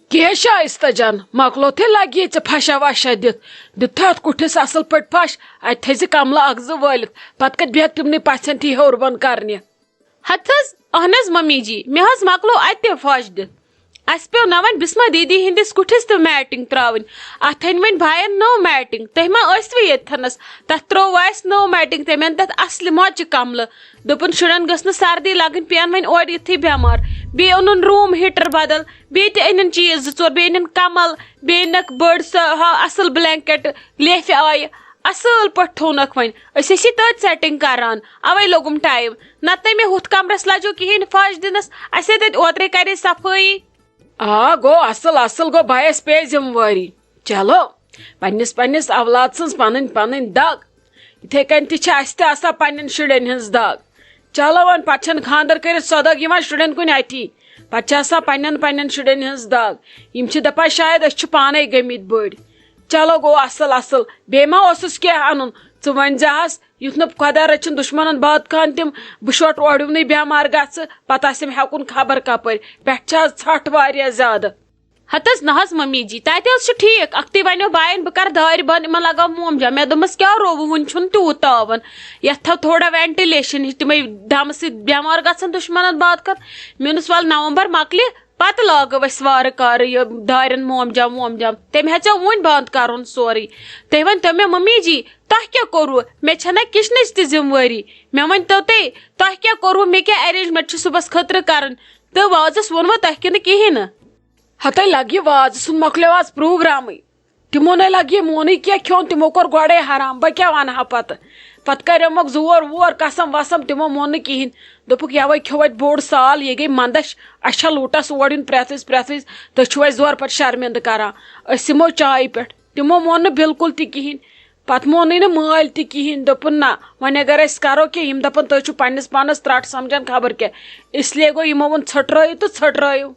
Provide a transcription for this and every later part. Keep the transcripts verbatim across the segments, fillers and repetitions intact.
کیٛاہ شایستہ جان، مۄکلوتھٕے لگی ژےٚ پھشا وشا دِتھ؟ دیُتتھ اَتھ کُٹھِس اَصٕل پٲٹھۍ پھش، اَتہِ تھٲیزِ کملہٕ اکھ زٕ وٲلِتھ، پتہٕ کتہِ بیٚہکھ تِمنٕے پژھٮ۪ن تھی ہیوٚر بۄن کرنہِ۔ ہتہٕ حظ، اہن حظ ممی جی، مےٚ حظ مۄکلو اَتہِ تہِ پھش دِتھ۔ اَسہِ پیوٚو نہ وۄنۍ بسمہ دیدی ہِنٛدِس کُٹھِس تہِ میٹنگ ترٛاوٕنۍ، اَتھ أنۍ وۄنۍ بایَن نٔو میٹنگ، تُہۍ ما ٲسوٕ ییٚتتھَنَس؟ تَتھ ترٛوو اَسہِ نٔو میٹنگ، تٔمۍ أنۍ تَتھ اَصلہِ مۄچہِ کملہٕ، دوٚپُن شُرٮ۪ن گٔژھ نہٕ سردی لَگٕنۍ، پیٚن وۄنۍ اورٕ یِتھٕے بٮ۪مار، بیٚیہِ اوٚنُن روٗم ہیٖٹر بدل، بیٚیہِ تہِ أنِن چیٖز زٕ ژور، بیٚیہِ أنِن کمل، بیٚیہِ أنِکھ بٔڑ سۄ ہۄ اَصٕل بلینکٹ، لیفہِ آیہِ۔ اَصٕل پٲٹھۍ تھوٚونَکھ وۄنۍ۔ أسۍ ٲسی تٔتھۍ سیٹنگ کران، اَوَے لوٚگُم ٹایم۔ نَتہٕ نَے مےٚ ہُتھ کمرَس لَجو کِہیٖنۍ پھش دِنَس۔ اَسے تَتہِ اوترَے کَرے صفٲیی۔ آ، گوٚو اَصٕل، اَصٕل گوٚو، بَیَس پیٚیہِ ذِمہٕ وٲری۔ چلو، پنٛنِس پنٛنِس اولاد سٕنٛز پَنٕنۍ پَنٕنۍ دَگ۔ یِتھَے کٔنۍ تہِ چھِ اَسہِ تہِ آسان پنٛنٮ۪ن شُرٮ۪ن ہِنٛز دَگ۔ چلو وۄنۍ، پَتہٕ چھَنہٕ خانٛدر کٔرِتھ سۄ دَگ یِوان شُرٮ۪ن کُن اَتھی۔ پَتہٕ چھِ آسان پنٛنٮ۪ن پنٛنٮ۪ن شُرٮ۪ن ہِنٛز دَگ۔ یِم چھِ دَپان شاید أسۍ چھِ پانَے گٔمٕتۍ بٔڑۍ۔ چلو گوٚو اَصٕل اَصٕل۔ بیٚیہِ ما اوسُس کینٛہہ اَنُن؟ ژٕ ؤنۍ زِہَس، یُتھ نہٕ خۄدا رٔچھِنۍ دُشمَنَن باد خان تِم بہٕ شوٹ اورٕ یِمنٕے بٮ۪مار گژھٕ، پَتہٕ آسٮ۪م ہٮ۪کُن خبر کَپٲرۍ۔ پٮ۪ٹھٕ چھِ آز ژھَٹھ واریاہ زیادٕ۔ ہتہٕ حظ نہ حظ ممی جی، تَتہِ حظ چھُ ٹھیٖک۔ اَکھتُے وَنیو بایَن بہٕ کَرٕ دارِ بنٛد، یِمَن لَگاو مومجام۔ مےٚ دوٚپمَس کیٛاہ رووُ، وُنہِ چھُنہٕ تیوٗت تاپھ۔ یَتھ تھاو تھوڑا وینٹِلیشَن ہِش، تِمَے دَمہٕ سۭتۍ بٮ۪مار گژھن دُشمَنَن باد خان۔ مےٚ ووٚنُس وَلہٕ نومبر مۄکلہِ، پتہٕ لاگو أسۍ وارٕ کارٕ یہِ دارٮ۪ن مومجام وومجام۔ تٔمۍ ہیژیو وُنۍ بنٛد کرُن سورُے۔ تُہۍ ؤنۍ تو مےٚ ممی جی، تۄہہِ کیٛاہ کوٚروٕ؟ مےٚ چھےٚ نہ کچنٕچ تہِ ذمہٕ وٲری۔ مےٚ ؤنۍ تو تُہۍ، تۄہہِ کیٛاہ کوٚروٕ؟ مےٚ کیٛاہ ارینجمنٹ چھِ صُبحس خٲطرٕ کرٕنۍ؟ تہٕ وازس ووٚنوٕ تۄہہِ کِنہٕ کِہیٖنۍ نہٕ؟ ہتَے لگہِ وازٕ سُنٛد مۄکلیو آز پروگرامٕے۔ تِمو نے لگہِ یہِ مونٕے کینٛہہ کھیوٚن، تِمو کوٚر گۄڈے حرام، بہٕ کیٛاہ وَنہٕ ہا پتہٕ؟ پتہٕ کریومکھ زور وور، قسم وسم، تِمو مون نہٕ کِہیٖنۍ۔ دوٚپُکھ، یَوَے کھیوٚو اَتہِ بوٚڑ سال، یہِ گٔے منٛدَچھ، اَسہِ چھا لوٗٹَس اور یُن پرٛٮ۪تھ وِزِ، پرٛٮ۪تھ وِزِ؟ تُہۍ چھِو اَسہِ زورٕ پٲٹھۍ شرمِندٕ کران، أسۍ یِمو چایہِ پٮ۪ٹھ۔ تِمو مون نہٕ بالکل تہِ کِہیٖنۍ۔ پتہٕ مونٕے نہٕ مٲلۍ تہِ کِہیٖنۍ، دوٚپُن، نہ، وۄنۍ اگر أسۍ کرو کینٛہہ، یِم دَپَن، تُہۍ چھِو پنٛنِس پانَس ترٛٹھ سمجھان خبر کیٛاہ، اس لیے گوٚو یِمو ووٚن، ژھٔٹرٲیِو تہٕ ژھٔٹرٲیِو۔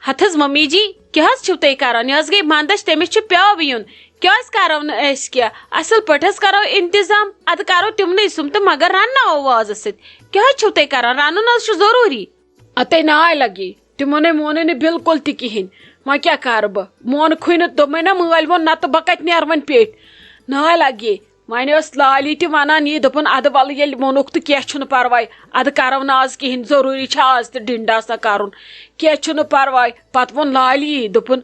ہتہٕ حظ ممی جی، کیٛاہ حظ چھِو تُہۍ کران؟ یہِ حظ گٔے منٛدَچھ، تٔمِس چھُ پیوٕ یُن۔ کیٛازِ کرو نہٕ أسۍ کینٛہہ؟ اَصٕل پٲٹھۍ حظ کرو انتظام۔ اَدٕ کرو تِمنٕے سُم تہٕ مگر رَنناوو وازَس سۭتۍ۔ کیٛاہ حظ چھِو تُہۍ کران؟ رَنُن حظ چھُ ضروٗری۔ اَتے ناے لگی۔ تِمو نے مونُے نہٕ بالکل تہِ کِہیٖنۍ۔ وۄنۍ کیٛاہ کرٕ بہٕ؟ مونکھٕے نہٕ، دوٚپمَے نہ مٲلۍ ووٚن، نَتہٕ بہٕ کَتہِ نیرٕ وۄنۍ پیٚٹھۍ؟ ناے لگی۔ وۄنۍ ٲس لالی تہِ وَنان یی، دوٚپُن، اَدٕ وَلہٕ ییٚلہِ ووٚنُکھ تہٕ کینٛہہ چھُنہٕ پَرواے، اَدٕ کَرو نہٕ آز کِہیٖنۍ، ضروٗری چھِ آز تہِ ڈِنٛڈ آسان کَرُن، کینٛہہ چھُنہٕ پَرواے۔ پَتہٕ ووٚن لالی، دوٚپُن،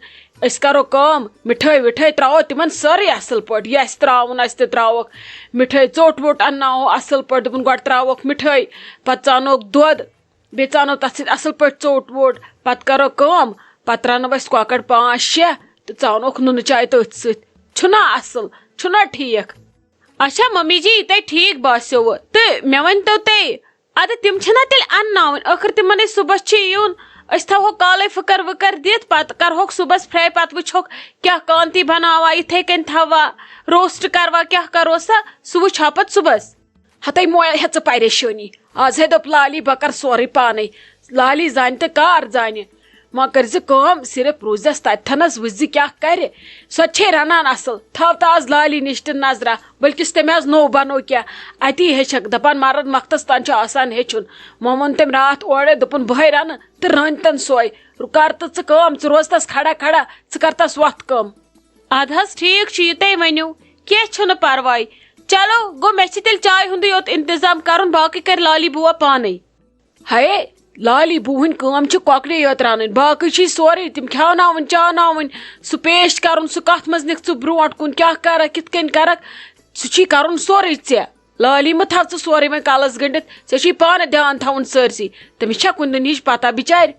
أسۍ کَرو کٲم، مِٹھٲے وِٹھٲے ترٛاوو تِمَن سٲرٕے اَصٕل پٲٹھۍ، یہِ اَسہِ ترٛاوُن آسہِ تہِ ترٛاووکھ، مِٹھٲے ژوٚٹ ووٚٹ اَنناوو اَصٕل پٲٹھۍ، دوٚپُن، گۄڈٕ ترٛاووکھ مِٹھٲے، پَتہٕ ژانوکھ دۄد، بیٚیہِ ژانو تَتھ سۭتۍ اَصٕل پٲٹھۍ ژوٚٹ ووٚٹ، پَتہٕ کَرو کٲم، پَتہٕ رَنو أسۍ کۄکَر پانٛژھ شےٚ تہٕ ژانوکھ نُنہٕ چاے تٔتھۍ سۭتۍ۔ چھُنا اَصٕل؟ چھُنا ٹھیٖک؟ اچھا ممی جی، یہِ تۄہہِ ٹھیٖک باسیووٕ۔ تہٕ مےٚ ؤنۍ تو تُہۍ، اَدٕ تِم چھِنہ تیٚلہِ اَنناوٕنۍ؟ ٲخٕر تِمَن ہے صُبحَس چھِ یُن، أسۍ تھاوہوکھ کالَے پھٕکَر وٕکَر دِتھ، پَتہٕ کَرہوکھ صُبحَس فرٛاے، پَتہٕ وٕچھہوکھ کیٛاہ کانتی بَناوا، یِتھَے کٔنۍ تھاوا، روسٹ کَروا، کیٛاہ کَرو سا، سُہ وٕچھِ ہا پَتہٕ صُبحَس۔ ہتَے مویا ہیٚژٕ پریشٲنی۔ آز ہے دوٚپ لالی، بہٕ کَرٕ سورُے پانَے۔ لالی زانہِ تہٕ کار زانہِ۔ وۄنۍ کٔرۍ زِ کٲم، صرف روٗزٮ۪س تَتہِ تھَنَس، وٕچھ زِ کیٛاہ کَرِ۔ سۄ تہِ چھے رَنان اَصٕل۔ تھاو تہٕ آز لالی نِش تہِ نظرہ، بٔلکِس تٔمۍ آز نوٚو بَنوو کینٛہہ۔ اَتی ہیٚچھَکھ، دَپان مَرٕد وقتَس تام چھُ آسان ہیٚچھُن۔ وۄنۍ ووٚن تٔمۍ راتھ اورَے، دوٚپُن، بہٕ ہے رَنہٕ تہٕ رٔنۍ تَن سۄے۔ کَر تہٕ ژٕ کٲم، ژٕ روز تَس کھڑا کھڑا، ژٕ کَر تَس وَتھ کٲم۔ اَدٕ حظ ٹھیٖک چھُ، یہِ تۄہہِ ؤنِو، کینٛہہ چھُنہٕ پَرواے۔ چلو گوٚو، مےٚ چھِ تیٚلہِ چایہِ ہُنٛدُے یوت اِنتظام کَرُن، باقٕے کَرِ لالی بُوا پانَے۔ ہَے، لالی بوٗہٕنۍ کٲم چھِ کۄکرے یوت رَنٕنۍ، باقٕے چھِ سورُے تِم کھیٛاوناوٕنۍ چاوناوٕنۍ، سُہ پیسٹ کَرُن، سُہ کَتھ منٛز نِکھ ژٕ برٛونٛٹھ کُن، کیٛاہ کَرَکھ، کِتھ کٔنۍ کَرَکھ، سُہ چھی کَرُن سورُے ژےٚ۔ لالی مہٕ تھاو ژٕ سورُے وۄنۍ کَلَس گٔنٛڈِتھ، ژےٚ چھی پانہٕ دیان تھاوُن سٲرسٕے۔ تٔمِس چھا کُنہِ دُنہِچ پَتہ بِچارِ؟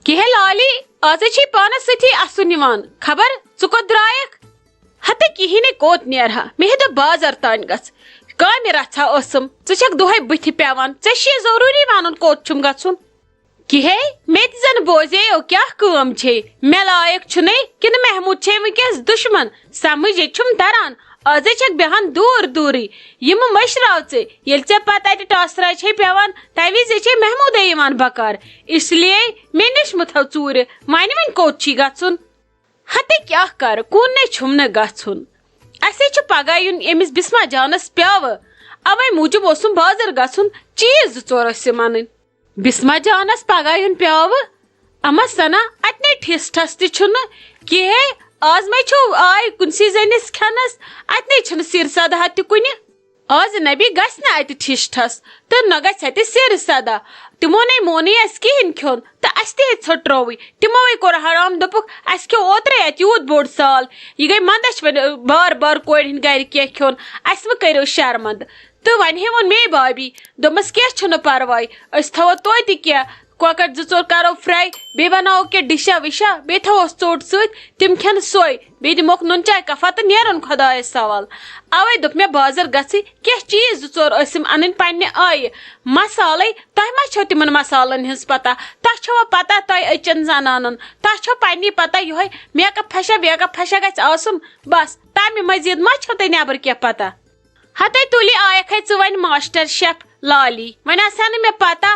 کِہے لالی، آزے چھے پانس سۭتی اَسُن یِوان۔ خبر ژٕ کوٚت درٛایَکھ؟ ہتے کِہیٖنۍ کوٚت نیرٕ ہا؟ مےٚ ہے دوٚپ بازر تانۍ گژھ۔ کامہِ رژھا ٲسٕم۔ ژٕ چھَکھ دۄہے بٕتھِ پٮ۪وان۔ ژےٚ چھُے ضروٗری وَنُن کوٚت چھُم گژھُن؟ کِہے، مےٚ تہِ زَن بوزییو کیٛاہ کٲم چھے۔ مےٚ لایق چھُنے کِنہٕ محموٗد چھے وٕنکیٚس دُشمن؟ سمجھ ییٚتہِ چھُم تران۔ آزے چھَکھ بیٚہان دوٗر دوٗرٕے۔ یِم مٔشراو ژٕ۔ ییٚلہِ ژےٚ پتہٕ اَتہِ ٹاسراے چھے پٮ۪وان، تَمہِ وِزِ چھے محموٗدے یِوان بکار۔ اس لیے مےٚ نِش مہٕ تھاو ژوٗرِ۔ وۄنۍ وۄنۍ کوٚت چھی گژھُن؟ ہتے کیٛاہ کرٕ، کُن نے چھُم نہٕ گژھُن۔ اَسے چھُ پگاہ یُن ییٚمِس بسمہ جانس پیٛاوٕ۔ اَوے موٗجوٗب اوسُم بازر گژھُن، چیٖز زٕ ژور ٲسِم اَنٕنۍ۔ بسمہ جانس پگاہ یُن پیٛاوٕ؟ اما ثنا، اتہِ نے ٹھِس ٹھس تہِ چھُنہٕ کِہے۔ آز مے چھو آے کُنسی زٔنِس کھٮ۪نس، اتہِ نے چھُنہٕ سیر سداہ تہِ کُنہِ۔ آز نبی گژھِ نہٕ اتہِ ٹھِس ٹھس، تہٕ نہ گژھِ اتہِ سیر سداہ۔ تِمو نے مونٕے اسہِ کِہینۍ کھیوٚن، تہٕ اسہِ تہِ ہے ژھٔٹرووٕے۔ تِموے کوٚر حرام، دوٚپُکھ، اسہِ کھیوٚو اوترے اتہِ یوٗت بوٚڑ سال۔ یہِ گٔے مندچھ وۄنۍ بار بار کورِ ہٕنٛدۍ گرِ کینٛہہ کھیوٚن، اسہِ مہ کٔرِو شرمندٕ۔ تہٕ وۄنۍ ہے ووٚن مے بابی، دوٚپمس، کینٛہہ چھُنہٕ پرواے، أسۍ تھاوو توتہِ کینٛہہ۔ کۄکر زٕ ژور کرو fry، بیٚیہِ بناوو کینٛہہ ڈِشا وِشا، بیٚیہِ تھاوہوس ژوٚٹ سۭتۍ، تِم کھٮ۪ن سۄے، بیٚیہِ دِموکھ نُن چاے کپھا تہٕ نیرن خۄدایس حوال۔ اوے دوٚپ مےٚ، بازر گژھٕے، کینٛہہ چیٖز زٕ ژور ٲسِم انٕنۍ پننہِ آیہِ۔ مسالے، تۄہہِ ما چھو تِمن مسالن ہٕنٛز پتہ؟ تۄہہِ چھوا پتہ تۄہہِ أچن زنانن؟ تۄہہِ چھو پننی پتہ یِہوے makeup پھشا ویکپ پھشا گژھِ آسُن؟ بس، تمہِ مزید ما چھو تۄہہِ نٮ۪بر کینٛہہ پتہ؟ ہتے تُلہِ آیکھ ہے ژٕ وۄنۍ ماسٹر شیف لالی۔ وۄنۍ آسہِ ہا نہٕ مےٚ پتہ،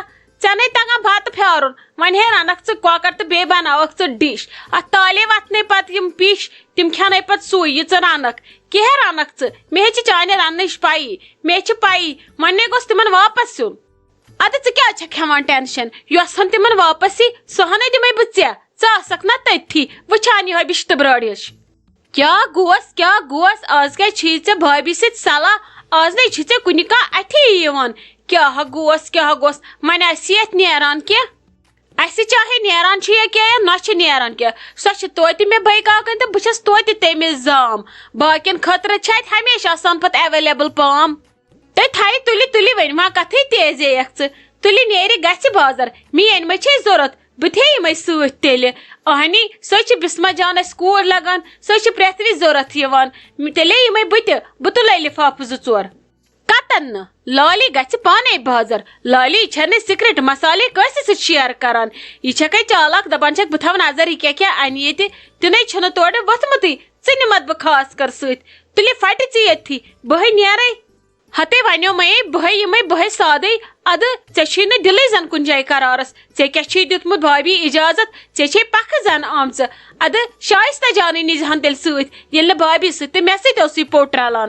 ژےٚ نے تگان بتہٕ پھیارُن۔ وۄنۍ ہے رنکھ ژٕ کۄکر تہٕ بیٚیہِ بناوکھ ژٕ ڈِش۔ اتھ تالے وتھنے پتہٕ یِم پِش، تِم کھٮ۪نے پتہٕ سُے یہِ ژٕ رنکھ۔ کیٛاہ رنکھ ژٕ؟ مےٚ ہے چھِ چانہِ رننٕچ پَیی، مےٚ ہے چھِ پَیی۔ وۄنۍ نے گوٚژھ تِمن واپس یُن۔ ادٕ ژٕ کیٛازِ چھکھ ہٮ۪وان ٹینشن؟ یۄس ہن تِمن واپس یی، سۄ ہنے دِمے بہٕ ژےٚ۔ ژٕ آسکھ نا تٔتھی وٕچھان یِہوے بِشتہٕ برٲڑ ہِش۔ کیٛاہ گوس، کیٛاہ گوس؟ آز کیٛازِ چھی ژےٚ بھابھی سۭتۍ صلاح؟ آز نے چھی ژےٚ کُنہِ کانٛہہ اَتھے یِوان۔ کیٛاہ گوس، کیٛاہ گوس؟ وۄنۍ آسہِ یتھ نیران کینٛہہ؟ اسہِ چاہے نیران چھُ یا کینٛہہ یا نہ چھُ نیران کینٛہہ، سۄ چھِ توتہِ مےٚ بٲے کاکَن تہٕ بہٕ چھَس توتہِ تٔمِس زام۔ باقین خٲطرٕ چھِ اَتہِ ہمیشہِ آسان پتہٕ available پام۔ تُہۍ تھایِو تُلِو تُلِو وۄنۍ، وۄنۍ کتھٕے تیزے یکھ ژٕ۔ تُلِو نیرِ گژھِ بازر، میٲنۍ مہ چھے ضوٚرتھ، بہٕ تہِ یِمے سۭتۍ تیٚلہِ۔ اہنی، سۄ چھِ بسمہ جان اَسہِ کوٗر لگان، سۄ چھِ پرٛٮ۪تھ وِزِ ضوٚرتھ یِوان۔ تیٚلے یِمے بہٕ تہِ، بہٕ تُلے لفافہٕ زٕ ژور۔ کتن نہٕ؟ لالی گژھِ پانے بازر۔ لالی چھنہٕ secret مسالے کٲنسہِ سۭتۍ share کران۔ یہِ چھکھے چالاک، دپان چھکھ، بہٕ تھاوٕ نظر، یہِ کیاہ کیاہ انہِ ییٚتہِ۔ تِنَے چھُنہٕ تورٕ ووٚتھمُتٕے۔ ژٕ نِمتھ بہٕ خاص کر سۭتۍ۔ تُلہِ پھٹہِ ژٕ ییٚتھی۔ بہٕے نیرے۔ ہتے ونیو مے، بہٕے یِمے، بہٕے سادے۔ ادٕ ژےٚ چھُے نہٕ دِلٕے زن کُنہِ جایہِ قرارس۔ ژےٚ کیاہ چھُے دیُتمُت بھابھی اجازت؟ ژےٚ چھے پکھٕ زن آمژٕ۔ ادٕ شایستہ جانٕے نِزہن تیٚلہِ سۭتۍ، ییٚلہِ نہٕ بھابھی سۭتۍ تہٕ مےٚ سۭتۍ اوسُے پوٚٹ رلان۔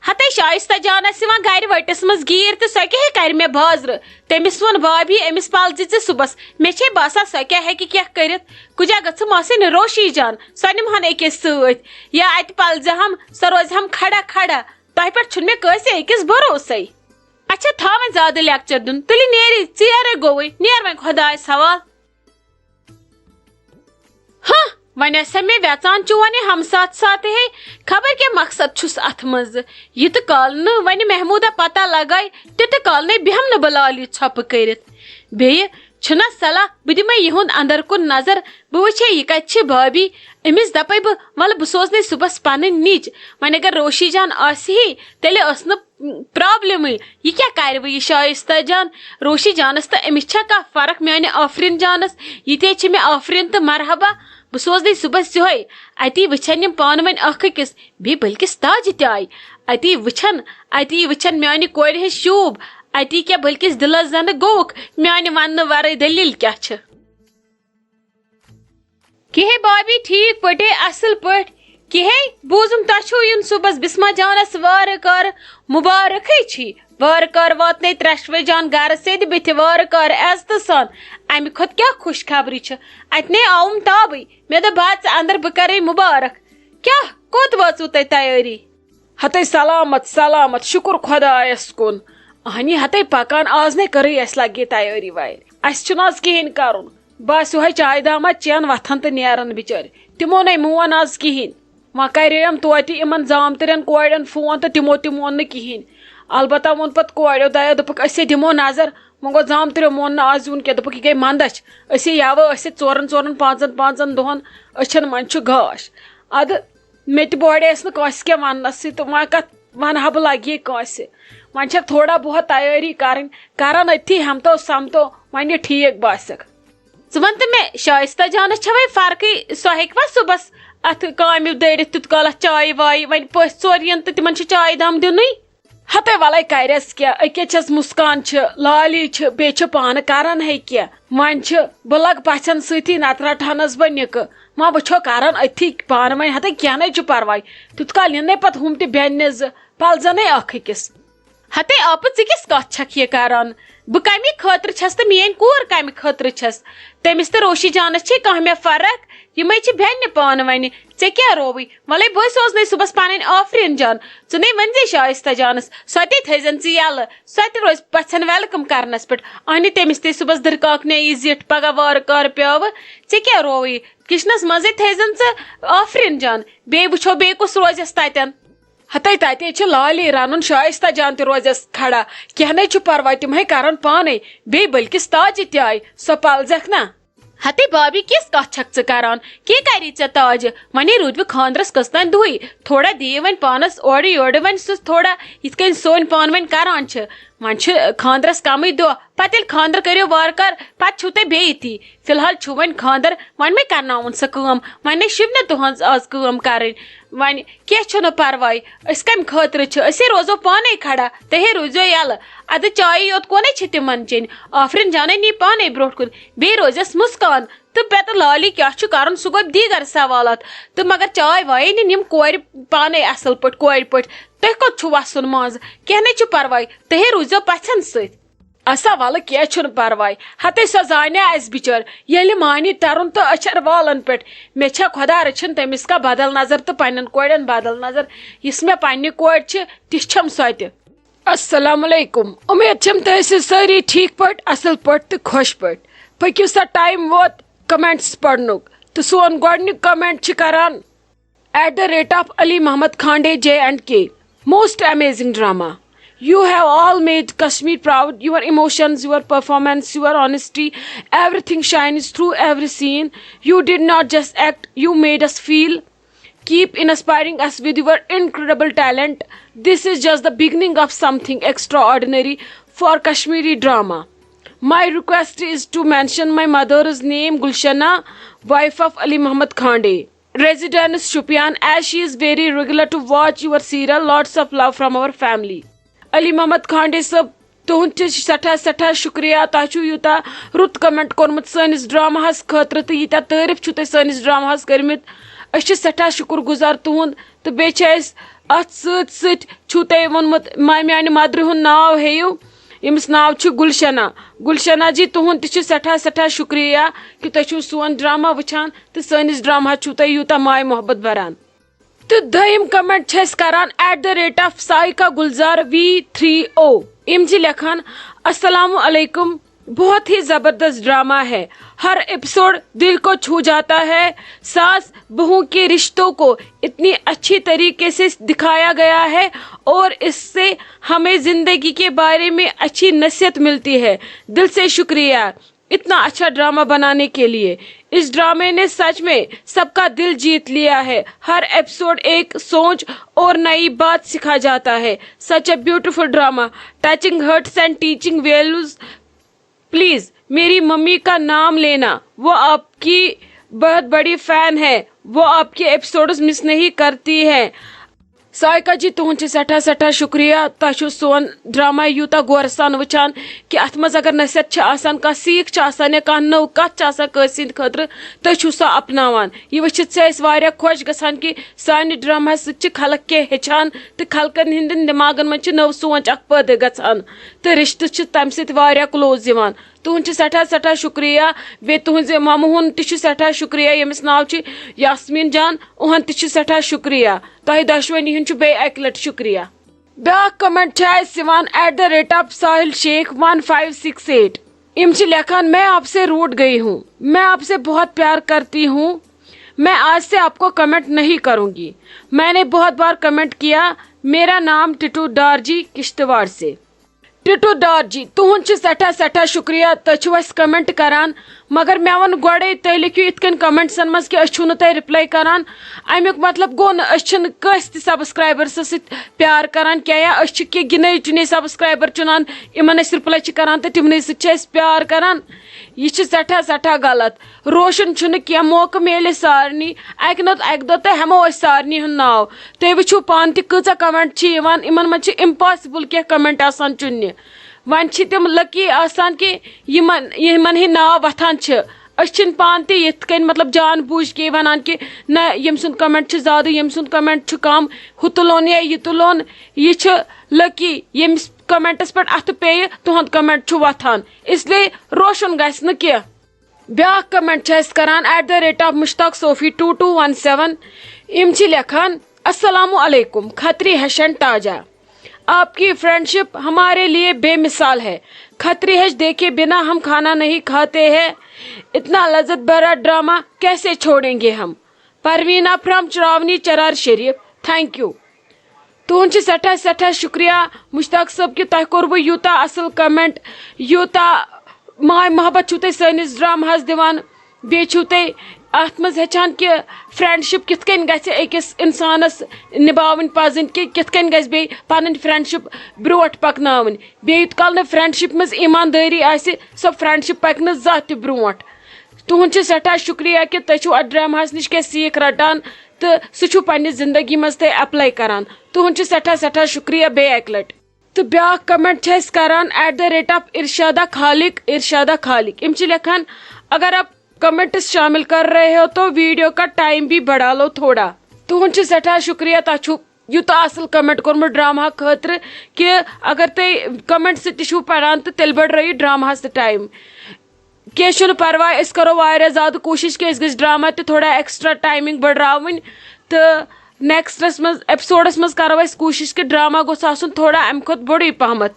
ہتے شایستہ جان آسہِ یِوان گرِ ؤٹِس منٛز گیٖر تہٕ سۄ کیٛاہ ہے کرِ مےٚ بازرٕ؟ تٔمِس ووٚن بھابھی أمِس پلزِ ژٕ صُبحس۔ مےٚ چھے باسان سۄ کیٛاہ ہیٚکہِ کیٛاہ کٔرِتھ۔ کُجا گٔژھٕم آسٕنۍ روشی جان، سۄ نِمہٕ ہن أکِس سۭتۍ۔ یا اتہِ پلزِ ہم، سۄ روزِ ہم کھڑا کھڑا۔ تۄہہِ پٮ۪ٹھ چھُنہٕ مےٚ کٲنٛسہِ أکِس بھروسے۔ اچھا، تھاو وۄنۍ زیادٕ lecture دیُن۔ تُلہِ نیرِ، ژیرے گوٚوُے، نیر وۄنۍ خۄدایس حوال۔ ہہ، وۄنۍ آسہِ ہا مےٚ ویژان چون یہِ ہمساتھ ساتہٕ ہے، خبر کیٛاہ مقصد چھُس اتھ منٛز۔ یہِ تہٕ کال نہٕ وۄنۍ محموٗدہ پتہ لگاے، تہِ تہٕ کال نے بیٚہم نہٕ بہٕ لالی ژھۄپہٕ کٔرِتھ۔ بیٚیہِ چھُنہ صلاح بہٕ دِمے یِہُنٛد اندر کُن نظر، بہٕ وٕچھے یہِ کتہِ چھِ بھابھی۔ أمِس دپے بہٕ، ولہٕ بہٕ سوزنے صُبحس پنٕنۍ نِچ۔ وۄنۍ اگر روشی جان آسہِ ہے، تیٚلہِ ٲس نہٕ پرابلمٕے۔ یہِ کیٛاہ کرِ وۄنۍ یہِ شایستہ جان؟ روشی جانس تہٕ أمِس چھا کانٛہہ فرق میانہِ آفرین جانس؟ یہِ تے چھِ مےٚ آفرین تہٕ مرحبا۔ بہٕ سوزنَے صُبحس یِہوٚے۔ اَتی وٕچھن یِم پانہٕ ؤنۍ اکھ أکِس، بیٚیہِ بٔلکِس تاجہِ تہِ آیہِ۔ اَتی وٕچھن، اَتی وٕچھن میانہِ کورِ ہٕنٛز شوٗب۔ اَتی کیٛاہ بٔلکِس دِلس زنہٕ گوٚوُکھ، میانہِ وننہٕ ورٲے دٔلیٖل کیٛاہ چھِ؟ کِہے بابی، ٹھیٖک پٲٹھۍ، اصل پٲٹھۍ۔ کِہے بوٗزُم تۄہہِ چھُو یُن صُبحس بسمہ جانس وارٕ کارٕ، مُبارکٕے چھی۔ وارٕ کارٕ واتنے ترٛٮ۪شوَے جان گرٕ سیٚدِ بٕتھِ وارٕ کارٕ عزتہٕ سان۔ امہِ کھۄتہٕ کیٛاہ خۄش خبری چھِ؟ اتہِ نے آوُم تابٕے۔ مےٚ دوٚپ بہٕ اژٕ اندر، بہٕ کرے مُبارک۔ کیٛاہ، کوٚت وٲژوٕ تۄہہِ تیٲری؟ ہتے سلامت سلامت، شُکُر خۄدایس کُن۔ اہنی ہتے پکان، آز نے کٔرٕے اسہِ لگے تیٲری ویٲری۔ اسہِ چھُنہٕ آز کِہیٖنۍ کرُن۔ بہٕ آسہٕ یِہوٚے چایہِ دامہ چٮ۪ن وۄتھان تہٕ نیران بِچٲرۍ۔ تِمو نے مون آز کِہیٖنۍ۔ وۄنۍ کرییَم توتہِ یِمن زامتٕرٮ۪ن کورٮ۪ن فون تہٕ تِمو تہِ مون نہٕ کِہیٖنۍ۔ البتہ ووٚن پتہٕ کورٮ۪و دۄیو، دوٚپُکھ، أسۍ ہے دِمو نظر۔ وۄنۍ گوٚو زامتٕرٮ۪و مون نہٕ آز یُن کینٛہہ، دوٚپُکھ، یہِ گٔے مندچھ۔ أسۍ ہے یاوٕ ٲسِتھ ژورن ژورن پانٛژن پانٛژن دۄہن، أچھن منٛز چھُ گاش۔ ادٕ مےٚ تہِ بوڑیس نہٕ کٲنٛسہِ کینٛہہ وننسٕے، تہٕ وۄنۍ کتھ ونہٕ ہا بہٕ لگہِ کٲنٛسہِ۔ وۄنۍ چھکھ تھوڑا بہت تیٲری کرٕنۍ، کرن أتھی ہمتو سمتو، وۄنۍ یہِ ٹھیٖک باسٮ۪کھ۔ ژٕ ون تہٕ مےٚ، شایستہ جانس چھوے فرقٕے، سۄ ہیٚکہِ وۄنۍ صُبحس اتھ کامہِ دٲرِتھ تیوٗت کال اتھ چایہِ وایہِ؟ وۄنۍ پٔژھۍ ژور یِن تہٕ تِمن چھُ چایہِ دام دِنُے۔ ہتے ولے کرٮ۪س کیٛاہ، أکے چھس مسکان چھِ، لالی چھِ، بیٚیہِ چھِ پانہٕ کران ہے کیٛاہ۔ وۄنۍ چھِ بہٕ لگ پژھٮ۪ن سۭتی، نتہٕ رٹہٕ ہنس بہٕ نِکہٕ۔ وۄنۍ وٕچھو کران أتھی پانہٕ ؤنۍ، ہتے کینٛہہ نے چھُ پرواے۔ تیوٗت کال یِن نے پتہٕ ہُم تہِ بیٚنہِ زٕ، پلزن نے اکھ أکِس۔ ہتے آپہٕ، ژٕ کِژھ کتھ چھکھ یہِ کران؟ بہٕ کمہِ خٲطرٕ چھس تہٕ میٲنۍ کوٗر کمہِ خٲطرٕ چھس؟ تٔمِس تہٕ روشی جانس چھے کانٛہہ مےٚ فرق؟ یِمے چھِ بیٚنہِ پانہٕ ؤنہِ۔ ژےٚ کیٛاہ رووُے؟ وَلَے بہٕ سوزنَے صُبحَس پَنٕنۍ آفریٖن جان۔ ژٕ نے ؤنۍ زے شایِستہ جانَس، سۄ تے تھٲیزٮ۪ن ژٕ یَلہٕ۔ سۄ تہِ روزِ پَژھٮ۪ن ویلکم کرنَس پٮ۪ٹھ۔ اَہنہِ تٔمِس تے صُبحَس دٕرکاکنہِ یہِ زِٹھ پگاہ وارٕ کارٕ پیٛاوٕ۔ ژےٚ کیٛاہ رووُے؟ کِچنَس منٛزٕے تھٲیزٮ۪ن ژٕ آفریٖن جان۔ بیٚیہِ وٕچھو بیٚیہِ کُس روزٮ۪س تَتٮ۪ن۔ ہتے تتے چھِ لالی رنُن، شایستہ جان تہِ روزٮ۪س کھڑا۔ کینٛہہ نے چھُ پرواے، تِمے کرن پانے۔ بیٚیہِ بلکس تاجہِ تہِ آیہِ، سۄ پلزٮ۪کھ نا۔ ہتے بابی، کِژھ کتھ چھکھ ژٕ کران؟ کے کری ژےٚ تاجہِ؟ ونے روٗدوٕ خاندرس کٔژتام دُہٕے۔ تھوڑا دِیِو وۄنۍ پانس اورٕ یورٕ، وۄنۍ سُہ تھوڑا یِتھ کٔنۍ سٲنۍ پانہٕ ؤنۍ کران چھِ۔ وۄنۍ چھِ خاندرس کمٕے دۄہ، پتہٕ ییٚلہِ خاندر کٔرِو وارٕ کارٕ، پتہٕ چھِو تُہۍ بیٚیہِ ییٚتی۔ فی الحال چھُ وۄنۍ خاندر، وۄنۍ مے کرناوُن سۄ کٲم، وۄنۍ نے شِو نہٕ تُہنٛز آز کٲم کرٕنۍ۔ وۄنۍ کینٛہہ چھُنہٕ پرواے، أسۍ کمہِ خٲطرٕ چھِ؟ أسے روزو پانے کھڑا، تُہے روٗزیو یلہٕ۔ ادٕ چایہِ یوت کونٕے چھِ تِمن چیٚنۍ؟ آفرین جانے نی پانے برونٛٹھ کُن، بیٚیہِ روزٮ۪س مسکان۔ تہٕ پتہٕ لالی کیٛاہ چھُ کرُن، سُہ گوٚو دیٖگر سوالات۔ تہٕ مگر چاے وایے نہٕ یِم کورِ پانے اصل پٲٹھۍ، کورِ پٲٹھۍ۔ تُہۍ کوٚت چھُو وسُن منٛزٕ؟ کینٛہہ نے چھُ پرواے، تُہے روٗزیو پژھٮ۪ن سۭتۍ۔ اسا ولہٕ، کینٛہہ چھُنہٕ پرواے۔ ہتے سۄ زانہِ اسہِ بِچٲر، ییٚلہِ مانی ترُن تہٕ أچھر والن پٮ۪ٹھ۔ مےٚ چھےٚ خۄدا رٔچھِن تٔمِس کانٛہہ بدل نظر تہٕ پننٮ۪ن کورٮ۪ن بدل نظر۔ یِژھ مےٚ پننہِ کورِ چھِ، تِژھ چھَم سۄ تہِ۔ السلام علیکم، اُمید چھم تُہۍ ٲسِو سٲری ٹھیٖک پٲٹھۍ، اصل پٲٹھۍ تہٕ خۄش پٲٹھۍ۔ پٔکِو سا، ٹایم ووت کمنٹس پرنُک۔ تہٕ سون گۄڈنیُک کمنٹ چھِ کران at the rate of Ali Muhammad Khande J and K. Most amazing drama. You have all made Kashmir proud. Your emotions, your performance, your honesty, everything shines through every scene. You did not just act, you made us feel. Keep inspiring us with your incredible talent. This is just the beginning of something extraordinary for Kashmiri drama. My request is to mention my mother's name, Gulshana, wife of Ali Muhammad Khande, residence Shoppian, as she is very regular to watch your serial. Lots of love from our family. Ali Mohammad Khande صٲب، تُہُنٛد چھِ سٮ۪ٹھاہ، سٮ۪ٹھاہ شُکریہ۔ تۄہہِ چھُو یوٗتاہ رُت کمنٹ کوٚرمُت سٲنِس ڈراماہَس خٲطرٕ تہٕ ییٖتیٛاہ تعٲریٖف چھِو تۄہہِ سٲنِس ڈراماہَس کٔرمٕتۍ۔ أسۍ چھِ سٮ۪ٹھاہ شُکُر گُزار تُہُنٛد۔ تہٕ بیٚیہِ چھِ اَسہِ اَتھ سۭتۍ سۭتۍ چھُو تۄہہِ ووٚنمُت، ما-، میٛانہِ مَدرِ ہُنٛد ناو ہیٚیِو، ییٚمِس ناو چھُ گُلشنہ۔ گُلشنہ جی، تُہُنٛد تہِ چھُ سٮ۪ٹھاہ، سٮ۪ٹھاہ شُکریہ کہِ تۄہہِ چھُو سون ڈرامہ وٕچھان تہٕ سٲنِس ڈراماہَس چھُو تۄہہِ یوٗتاہ ماے محبت بَران۔ تہٕ دوٚیِم کمنٹ چھِ أسۍ کران at the rate of Saika Gulzar V three O۔ یِم چھِ لیکھان، السلام علیکم، بہت ہی زبردست ڈرامہ ہے، ہر ایپیسوڈ دل کو چھو جاتا ہے، ساس بہو کے رشتوں کو اتنی اچھی طریقے سے دکھایا گیا ہے اور اس سے ہمیں زندگی کے بارے میں اچھی نصیحت ملتی ہے۔ دل سے شکریہ اتنا اچھا ڈرامہ بنانے کے لیے۔ اس ڈرامے نے سچ میں سب کا دل جیت لیا ہے۔ ہر ایپیسوڈ ایک سوچ اور نئی بات سکھا جاتا ہے۔ Such a beautiful drama, touching hearts and teaching values. Please, मेरी मम्मी का नाम लेना, वो आपकी बहुत बड़ी फैन है, वो आपके एपिसोड्स मिस नहीं करती है। سائقہ جی، تُہُنٛد چھُ سٮ۪ٹھاہ، سٮ۪ٹھاہ شُکریہ۔ تۄہہِ چھُو سون ڈرامہ یوٗتاہ غورٕ سان وٕچھان کہِ اَتھ منٛز اگر نصیحت چھِ آسان، کانٛہہ سیٖکھ چھِ آسان یا کانٛہہ نٔو کَتھ چھِ آسان کٲنٛسہِ ہِنٛدِ خٲطرٕ، تُہۍ چھِو سۄ اپناوان۔ یہِ وٕچھِتھ چھِ أسۍ واریاہ خۄش گژھان کہِ سانہِ ڈراماہَس سۭتۍ چھِ خلق کینٛہہ ہیٚچھان تہٕ خلقَن ہِنٛدٮ۪ن دٮ۪ماغَن منٛز چھِ نٔو سونٛچ اَکھ پٲدٕ گژھان تہٕ رِشتہٕ چھِ تَمہِ سۭتۍ واریاہ کلوز یِوان۔ تُہُنٛد چھُ سٮ۪ٹھاہ، سٮ۪ٹھاہ شُکریہ۔ بیٚیہِ تُہٕنٛزِ مَمہٕ ہُنٛد تہِ چھُ سٮ۪ٹھاہ شُکریہ، ییٚمِس ناو چھُ یاسمیٖن جان۔ اُہُنٛد تہِ چھُ سٮ۪ٹھاہ شُکریہ۔ تۄہہِ دۄشوٕنی ہُنٛد چھُ بیٚیہِ اَکہِ لَٹہِ شُکریہ۔ بیٛاکھ کمنٹ چھُ اَسہِ یِوان at the rate of Sahil Sheikh one five six eight۔ یِم چھِ لیکھان، میں آپ سے روٹھ گئی ہوں، میں آپ سے بہت پیار کرتی ہوں، میں آج سے آپ کو کمنٹ نہیں کروں گی، میں نے بہت بار کمنٹ کیا، میرا نام ٹٹو ڈار جی کشتواڑ سے۔ ٹٹو ڈار جی، تُہُنٛد چھُ سٮ۪ٹھاہ، سٮ۪ٹھاہ شُکریہ۔ تُہۍ چھِو اَسہِ کمنٹ کران، مگر مےٚ ووٚن گۄڈَے، تُہۍ لیکھِو یِتھ کٔنۍ کمنٹسن منٛز کہِ أسۍ چھِو نہٕ تۄہہِ رِپلاے کران۔ اَمیُک مطلب گوٚو نہٕ أسۍ چھِنہٕ کٲنٛسہِ تہِ سبسکرایبرس سۭتۍ پیار کران کینٛہہ، یا أسۍ چھِ کینٛہہ گِنے چُنے سبسکرایبر چُنان، یِمن أسۍ رِپلاے چھِ کران تہٕ تِمنٕے سۭتۍ چھِ أسۍ پیار کران۔ یہِ چھِ سٮ۪ٹھاہ، سٮ۪ٹھاہ غلط۔ روشن چھُنہٕ کینٛہہ، موقعہٕ میلہِ سارنٕے۔ اَکہِ نتہٕ اَکہِ دۄہ تہٕ ہٮ۪مو أسۍ سارنٕے ہُنٛد ناو۔ تُہۍ وٕچھِو پانہٕ تہِ کۭژاہ کمنٹ چھِ یِوان، یِمن منٛز چھِ امپاسبل کینٛہہ کمنٹ آسان چُننہِ۔ وۄنۍ چھِ تِم لکی آسان کہِ یِمن، یِمن ہٕنٛدۍ ناو وۄتھان چھِ۔ أسۍ چھِنہٕ پانہٕ تہِ یِتھ کٔنۍ، مطلب، جان بوٗجھ کے وَنان کہِ نہ، ییٚمۍ سُنٛد کمنٹ چھُ زیادٕ، ییٚمۍ سُنٛد کمنٹ چھُ کم، ہُہ تُلون یا یہِ تُلون۔ یہِ چھُ لکی، ییٚمِس کمنٹس پٮ۪ٹھ اَتھٕ پیٚیہِ، تُہُنٛد کمنٹ چھُ وۄتھان، اس لیے روشُن گژھِ نہٕ کینٛہہ۔ بیٛاکھ کمنٹ چھِ اَسہِ کران at the rate of Mushtaq Sofi two two one seven۔ یِم چھِ لیکھان، السلام علیکم، کھتری ہیشن تاجا، آپ کی فرینڈشپ ہمارے لیے بے مثال ہے۔ کھتری ہیش دیکھے بنا ہم کھانا نہیں کھاتے ہیں، اتنا لذت بھرا ڈرامہ کیسے چھوڑیں گے ہم؟ Parveena from چراونی Cherat Sharif, thank U. تُہُنٛد چھُ سٮ۪ٹھاہ سٮ۪ٹھاہ شُکریہ مشتاق صٲب کہِ تۄہہِ کوٚروٕ یوٗتاہ اَصٕل کمنٹ، یوٗتاہ ماے محبت چھُو تُہۍ سٲنِس ڈراماہَس دِوان۔ بیٚیہِ چھُو تُہۍ اَتھ منٛز ہیٚچھان کہِ فرینڈشپ کِتھ کٔنۍ گژھِ أکِس اِنسانَس نِباوٕنۍ پَزٕنۍ، کہِ کِتھ کٔنۍ گژھِ بیٚیہِ پَنٕنۍ فرینڈشپ برونٛٹھ پَکناوٕنۍ۔ بیٚیہِ یوٗت کال نہٕ فرینڈشپ منٛز ایٖماندٲری آسہِ، سۄ فرینڈشپ پَکہِ نہٕ زانٛہہ تہِ برونٛٹھ۔ تُہُنٛد چھُ سٮ۪ٹھاہ شُکریہ کہِ تُہۍ چھِو اَتھ ڈراماہَس نِش کینٛہہ سیٖکھ رَٹان تہٕ سُہ چھُو پنٛنہِ زِندگی منٛز تُہۍ اٮ۪پلاے کَران۔ تُہُنٛد چھُ سٮ۪ٹھاہ سٮ۪ٹھاہ شُکریہ بیٚیہِ اَکہِ لَٹہِ۔ تہٕ بیٛاکھ کمنٹ چھِ أسۍ کران at the rate of Irshada Khalik، ارشادہ خالق۔ یِم چھِ لیکھان، اگر آپ کمنٹس شامل کر رہے ہو تو ویڈیو کا ٹائم بھی بڑھا لو تھوڑا۔ تُہُنٛد چھُ سٮ۪ٹھاہ شُکریہ، تۄہہِ چھُو یوٗتاہ اَصٕل کمنٹ کوٚرمُت ڈراماہَس خٲطرٕ کہِ اگر تُہۍ کمنٹ سۭتۍ تہِ چھِو پران تہٕ تیٚلہِ بڑرٲیِو ڈراماہَس تہِ ٹائم۔ کینٛہہ چھُنہٕ پرواے، أسۍ کرو واریاہ زیادٕ کوٗشِش کہِ أسۍ گٔژھۍ ڈرامہ تہِ تھوڑا ایکسٹرا ٹایمنگ بڑراوٕنۍ تہٕ نیکسٹس منٛز، ایپیسوڈس منٛز کرو أسۍ کوٗشِش کہِ ڈرامہ گوٚژھ آسُن تھوڑا امہِ کھۄتہٕ بوٚڑُے پہمتھ۔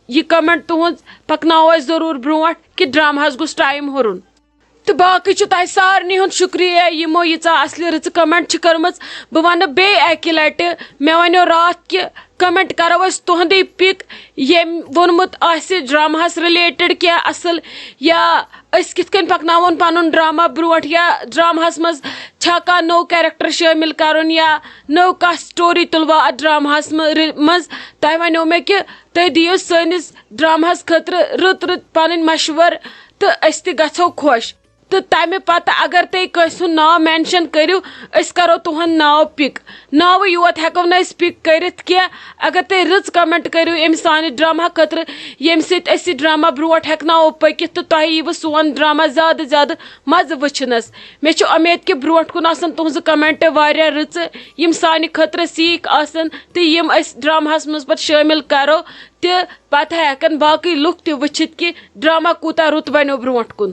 یہِ کمنٹ تُہنٛز پکناوو أسۍ ضروٗر برونٛٹھ کہِ ڈرامہس گوٚژھ ٹایم ہُرُن۔ تہٕ باقٕے چھُ تۄہہِ سارنٕے ہُنٛد شُکریہ یِمو ییٖژاہ اصلہِ رٕژٕ کمنٹ چھِ کٔرمٕژ۔ بہٕ ونہٕ بیٚیہِ اکہِ لٹہِ، مےٚ ونیو راتھ کہِ کمنٹ کرو أسۍ تُہُنٛدُے پک، ییٚمۍ ووٚنمُت آسہِ ڈراماہس رِلیٹڈ کینٛہہ اصل، یا أسۍ کِتھ کٔنۍ پکناوون پنُن ڈرامہ برونٛٹھ، یا ڈراماہس منٛز چھا کانٛہہ نوٚو کیریکٹر شٲمِل کرُن یا نٔو کانٛہہ سٹوری تُلوا اتھ ڈراماہس مہ-، رِ-، منٛز۔ تۄہہِ ونیو مےٚ کہِ تُہۍ دِیِو سٲنِس ڈراماہس خٲطرٕ رٕژ رٕژ پنٕنۍ مشورٕ تہٕ أسۍ تہِ گژھو خۄش۔ تہٕ تمہِ پتہٕ اگر تُہۍ کٲنٛسہِ ہُنٛد ناو مینشن کٔرِو، أسۍ کرو تُہُنٛد ناو پک۔ ناوٕے یوت ہٮ۪کو نہٕ أسۍ پک کٔرِتھ کینٛہہ۔ اگر تُہۍ رٕژ کمنٹ کٔرِو ییٚمہِ سانہِ ڈرامہ خٲطرٕ، ییٚمہِ سۭتۍ أسۍ یہِ ڈرامہ برونٛٹھ ہٮ۪کناوو پٔکِتھ تہٕ تۄہہِ ییٖوٕ سون ڈرامہ زیادٕ زیادٕ مزٕ وٕچھنس۔ مےٚ چھِ اُمید کہِ برونٛٹھ کُن آسن تُہنٛزٕ کمنٹ واریاہ رٕژٕ، یِم سانہِ خٲطرٕ سیٖکھ آسن تہٕ یِم أسۍ ڈراماہس منٛز پتہٕ شٲمِل کرو تہٕ پتہٕ ہٮ۪کن باقٕے لُکھ تہِ وٕچھِتھ کہِ ڈرامہ کوٗتاہ رُت بنیو برونٛٹھ کُن۔